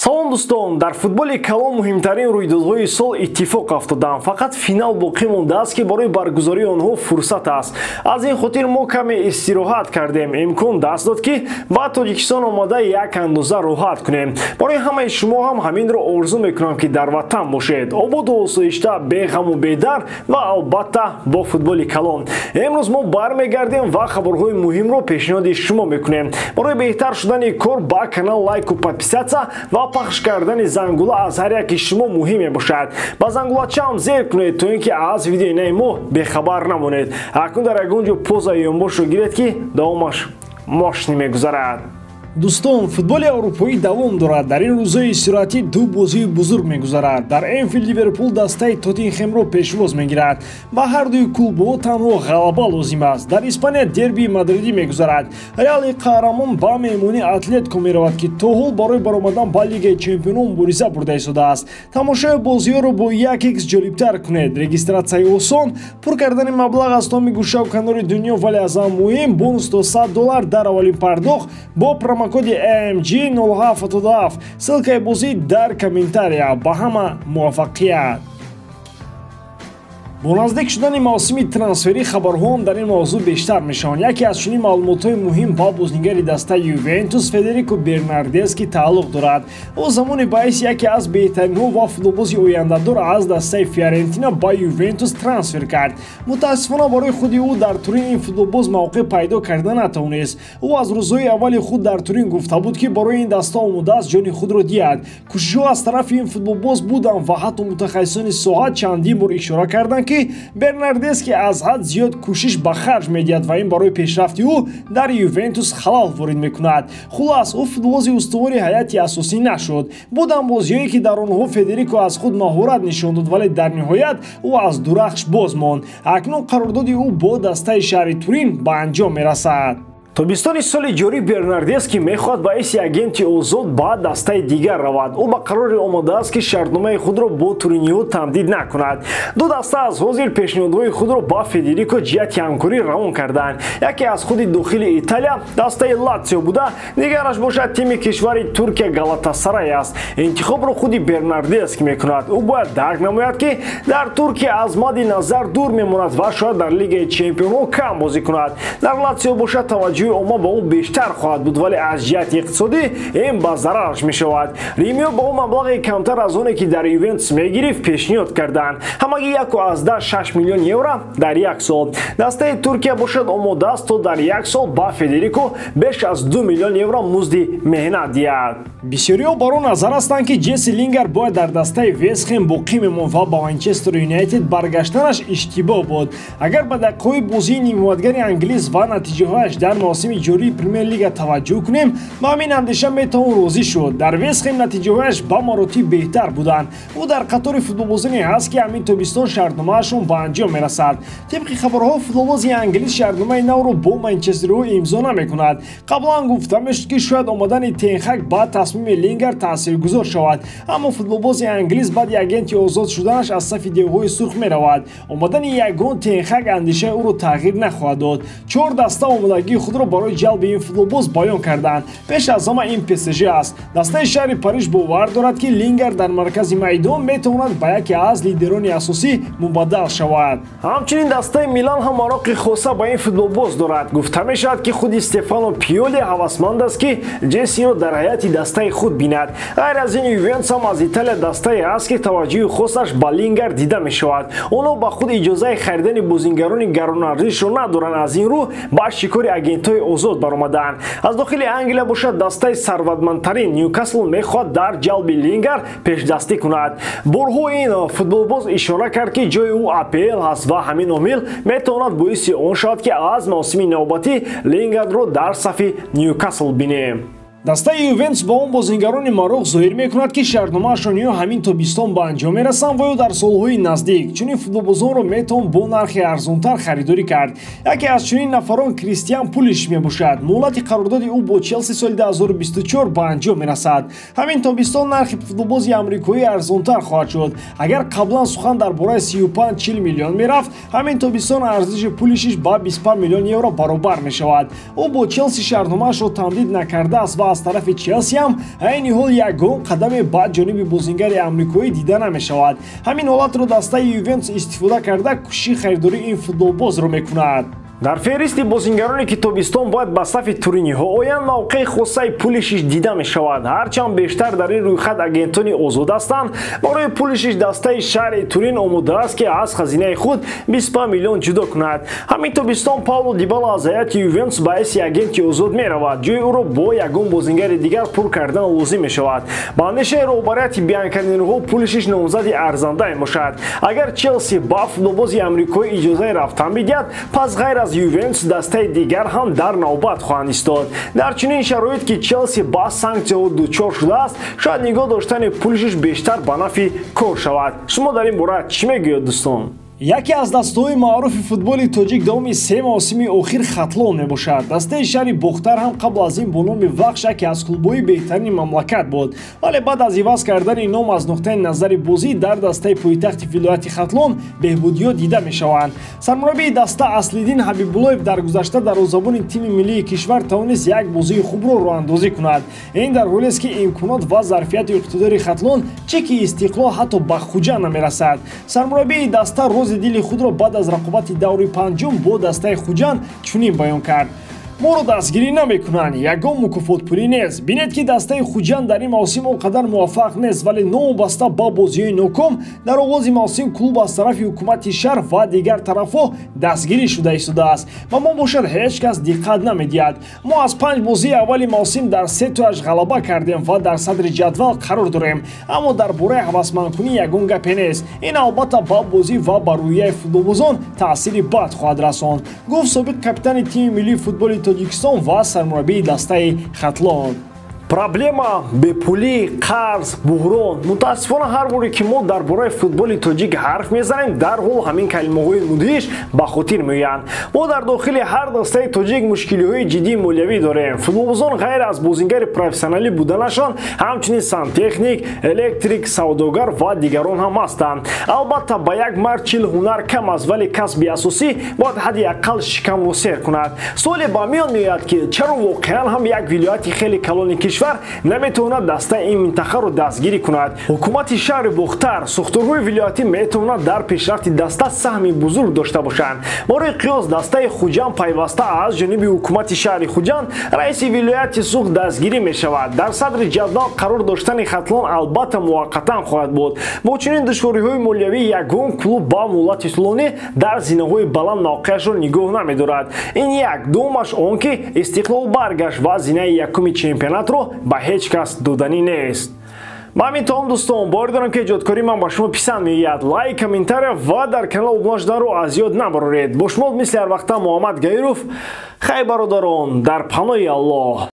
Салом дӯстон, дар футболи калон муҳимтарин рӯйдодҳои сол иттифоқ афтоданд. Фақат финал боқӣ мондааст, ки барои баргузории онҳо фурсат аст. Аз ин хотир мо каме истироҳат кардем. Имкон даст дод, ки ба Тоҷикистон омада як андоза роҳат кунем. Барои ҳамаи шумо ҳам ҳаминро орзу мекунам, ки дар ватан бошед, ободу осоишта, беғаму бедард ва албатта бо футболи калон. Имрӯз мо бармегардем ва хабарҳои муҳимро пешниҳоди шумо мекунем. Барои беҳтар шудани кор ба канал лайку подписаться ва пахш кардани зангула аз ҳар яки шумо муҳим мебошад. Ба зангулача ҳам зер кунед, то ин ки аз видеои наи мо бехабар намонед. Акнун дар ягон ҷо поза ёнбошро гиред, ки давомаш мошни мегузарад. Дӯстон, футболи аврупоӣ давом дорад. Дар ин рӯзҳои истироҳатӣ ду бозии бузург мегузарад. Дар Энфилд Ливерпул дастаи Тоттенхемро пешвоз мегирад. Ба ҳар дуи клубҳо танҳо ғалаба лозим аст. Дар Испания дербии мадридӣ мегузарад. Реали қаҳрамон ба меҳмонии Атлетико меравад, ки то ҳол барои баромадан ба Лигаи чемпионон мубориза бурда истодааст. Тамошои бозиҳоро бо 1x ҷолибтар кунед. Регистратсияи осон, пур кардани маблағ аз томи гӯшаву канори дунё, вале аз ҳама муҳим бонус то $100 дар аввалин пардохт бо промокоди AMG 0777. Ссылкаи бозӣ дар комментария. Ба ҳама муваффақият. Бо наздик шудани мавсими трансферӣ хабарҳоам дар ин мавзӯъ бештар мешаванд. Яке аз чунин маълумотҳои муҳим ба бознигари дастаи Ювентус Федерико Бернардески тааллуқ дорад. Ӯ замони ба ҳайси яке аз беҳтаринҳо ва футболбози ояндадор аз дастаи Фиорентина ба Ювентус трансфер кард. Мутаассифона, барои худи ӯ дар Турин ин футболбоз мавқеъ пайдо карда натавонист. Ӯ аз рӯзҳои аввали худ дар Турин гуфта буд, ки барои ин даста омодааст ҷони худро диҳад. Кӯшишҳо аз тарафи ин футболбоз буданд ва ҳатто мутахассисони соҳа чандин бор ишора карданд, ки Бернардески аз ҳад зиёд кӯшиш ба харҷ медиҳад ва ин барои пешрафти ӯ дар Ювентус халал ворид мекунад. Хулас, ӯ футболбози устувори ҳайати асосӣ нашуд. Буданд бозиҳое, ки дар онҳо Федерико аз худ маҳорат нишон дод, вале дар ниҳоят ӯ аз дурахш боз монд. Акнун қарордоди ӯ бо дастаи шаҳри Турин ба анҷом мерасад. Тобистони соли ҷорӣ Бернардески мехоҳад ба ҳайси агенти озод ба дастаи дигар равад. Ӯ ба қароре омодааст, ки шартномаи худро бо туриниҳо тамдид накунад. Ду даста аз ҳозир пешниҳодҳои худро ба Федерико ҷиҳати ҳамкорӣ равон карданд. Яке аз худи дохили Италия дастаи Латсио буда, дигараш бошад тими кишвари Туркия Галатасарай аст. Интихобро худи Бернардески мекунад. Ӯ бояд дарк намояд, ки дар Туркия аз мадди назар дур мемонад ва шояд дар Лигаи чемпионҳо кам бозӣ кунад. Дар Латсио бошад таваҷҷӯҳи омма ба ӯ бештар хоҳад буд, вале аз ҷиҳати иқтисодӣ ин ба зарараш мешавад. Римиё ба ӯ маблағи камтар аз оне, ки дар Ювентус мегирифт, пешниҳод карданд, ҳамагӣ 1,6 миллион евро дар як сол. Дастаи Туркия бошад омодааст, то дар як сол ба Федерико беш аз 2 миллион евро музди меҳнат диҳад. Бисёриҳо бар он назар ҳастанд, ки Ҷесси Лингар бояд дар дастаи Вестхем боқӣ мемонд ва ба Манчестер Юнайтед баргаштанаш иштибоҳ буд. Агар ба дақиқаҳои бозии нимҳимоятгари англис ва натиҷаҳояш дар мавсими ҷории Премер-лига таваҷҷӯҳ кунем, ба ҳамин андеша метавон розӣ шуд. Дар Вестхем натиҷаҳояш ба маротиб беҳтар буданд. Ӯ дар қатори футболбозоне ҳаст, ки ҳамин тобистон шартномаашон ба анҷом мерасад. Тибқи хабарҳо, футболбози англис шартномаи навро бо манчестериҳо имзо намекунад. Қаблан гуфта мешуд, ки шояд омадани Тенхак ба тасмими Лингар таъсиргузор шавад, аммо футболбози англис баъди агенти озод шуданаш аз сафи девҳои сурх меравад. Омадани ягон Тенхак андешаи ӯро тағйир нахоҳад дод. Чор даста омодагии худро барои ҷалби ин футболбоз баён карданд. Пеш аз ҳама ин ПСЖ аст. Дастаи шаҳри Париж бовар дорад, ки Лингар дар маркази майдон метавонад ба яке аз лидерони асосӣ мубаддал шавад. Ҳамчунин дастаи Милан ҳам мароқи хоса ба ин футболбоз дорад. Гуфта мешавад, ки худи Стефано Пиоли ҳавасманд аст, ки Ҷессиро дар ҳайати дастаи худ бинад. Ғайр аз ин, Ювентус ҳам аз Италия дастае аст, ки таваҷҷӯҳи хосаш ба Лингар дида мешавад. Онҳо ба худ иҷозаи харидани бозингарони гаронарзишро надоранд, аз ин рӯ ба шикори агентҳои озод баромадаанд. Аз дохили Англия бошад дастаи сарватмандтарин Ньюкасл мехоҳад дар ҷалби Лингар пешдастӣ кунад. Борҳо ин футболбоз ишора кард, ки ҷои ӯ АПЛ ҳаст ва ҳамин омил метавонад боиси он шавад, ки аз мавсими навбатӣ Лингарро дар сафи Ньюкасл бинем. Дастаи Ювентус ба он бозингарони мароқ зоҳир мекунад, ки шартномаашон ё ҳамин тобистон ба анҷом мерасанд ва ё дар солҳои наздик. Чунин футболбозонро метавон бо нархи арзонтар харидорӣ кард. Яке аз чунин нафарон Кристиан Пулиш мебошад. Муҳлати қарордоди ӯ бо Челси соли 2024 ба анҷом мерасад. Ҳамин тобистон нархи футболбози амрикоӣ арзонтар хоҳад шуд. Агар қаблан сухан дар бораи 35-40 миллион мерафт, ҳамин тобистон арзиши Пулишиш ба 25 миллион евро баробар мешавад. Ӯ бо Челси шартномаашро тамдид накардааст ва ва аз тарафи Челси ҳам айни ҳол ягон қадаме ба ҷониби бозингари амрикоӣ дида намешавад. Ҳамин ҳолатро дастаи Ювентус истифода карда кӯшиши харидории ин футболбозро мекунад. Дар феҳристи бозингароне ки тобистон бояд ба сафи туриниҳо оянд, мавқеи хосаи Пулишич дида мешавад. Ҳарчанд бештар дар ин рӯйхат агентони озод ҳастанд, барои Пулишич дастаи шаҳри Турин омода аст, ки аз хазинаи худ 25 миллион ҷудо кунад. Ҳамин тобистон Пауло Дибала аз ҳайати Ювентус ба ҳайси агенти озод меравад. Ҷои ӯро бо ягон бозингари дигар пур кардан лозим мешавад. Ба андешаи роҳбарияти бианканероҳо Пулишич номзади арзанда мебошад. Агар Челси ба футболбози амрикоӣ иҷозаи рафтан бидиҳад, пас ғайр аз Ювентус дастаи дигар ҳам дар навбат хоҳанд истод. Дар чунин шароит ки Челси ба санксияҳо дучор шудааст, шояд нигоҳ доштани Пулишич бештар ба нафъи кор шавад. Шумо дар ин бора чӣ мегӯед, дӯстон? Яке аз дастаҳои маъруфи футболи тоҷик давоми се мавсими охир Хатлон мебошад. Дастаи шаҳри Бохтар ҳам қабл аз ин бо номи Вахш яке аз клубҳои беҳтарини мамлакат буд, вале баъд аз иваз кардани ном аз нуқтаи назари бозӣ дар дастаи пойтахти вилояти Хатлон беҳбудиҳо дида мешаванд. Сармураббии даста Аслиддин Ҳабибуллоев дар гузашта дарвозабони тими миллии кишвар тавонист як бозии хубро роҳандозӣ кунад. Ин дар ҳолест, ки имконот ва зарфияти иқтидори Хатлон чӣ ки Истиқлол ҳатто ба Хуҷанд намерасад. Сармураббии даста рӯзи дили худро баъд аз рақобати даври панҷум бо дастаи Хуҷанд чунин баён кард: моро дастгирӣ намекунанд, ягон мукофотпулӣ нест. Бинед, ки дастаи Хуҷанд дар ин мавсим он қадар муваффақ нест, вале новобаста ба бозиҳои ноком дар оғози мавсим клуб аз тарафи ҳукумати шаҳр ва дигар тарафҳо дастгирӣ шуда истодааст. Ба мо бошад ҳеҷ кас диққат намедиҳад. Мо аз 5 бозии аввали мавсим дар 3 тояш ғалаба кардем ва дар садри ҷадвал қарор дорем, аммо дар бораи ҳавасмандкунӣ ягон гапе нест. Ин албатта ба бозӣ ва ба рӯҳияи футболбозон таъсири бад хоҳад расонд, гуфт собиқ капитани тими миллии футболи Тоҷикистон ва сармураббии дастаи Хатлон. Проблема бепулӣ, қарз, буҳрон. Мутаассифона ҳар боре ки мо дар бораи футболи тоҷик ҳарф мезанем, дарҳол ҳамин калимаҳои мудҳиш ба хотир меоянд. Мо дар дохили ҳар дастаи тоҷик мушкилиҳои ҷиддии молиявӣ дорем. Футболбозон ғайр аз бозингари профессионалӣ буданашон ҳамчунин сантехник, электрик, савдогар ва дигарон ҳам ҳастанд. Албатта ба як мард 40 ҳунар кам аст, вале касби асосӣ бояд ҳадди аққал шикамро сер кунад. Суоле ба миён меояд, ки чаро воқеан ҳам як вилояти хеле калони кишвар наметавонад дастаи ин минтақаро дастгирӣ кунад. Ҳукумати шаҳри Бохтар, сохторҳои вилоятӣ метавонад дар пешрафти даста саҳми бузург дошта бошанд. Барои қиёс дастаи Хуҷанд пайваста аз ҷониби ҳукумати шаҳри Хуҷанд, раиси вилояти Суғд дастгирӣ мешавад. Дар садри ҷадвал қарор доштани Хатлон албатта муваққатан хоҳад буд. Бо чунин душвориҳои молиявӣ ягон клуб ба муҳлати тӯлонӣ дар зинаҳои баланд мавқеашро нигоҳ намедорад. Ин як. Дуюмаш он ки Истиқлол баргашт ва зинаи якуми чемпионатро ба ҳеҷ кас доданӣ нест. Ба ҳамин то он, дӯстон, бовар дорам, ки эҷодкории ман ба шумо писанд меояд. Лайк, комментария ва дар канал обуна шуданро аз ёд набароред. Бо шумо мисли ҳар вақта Муҳаммад Гаиров. Хайр, бародарон, дар паноҳи Аллоҳ.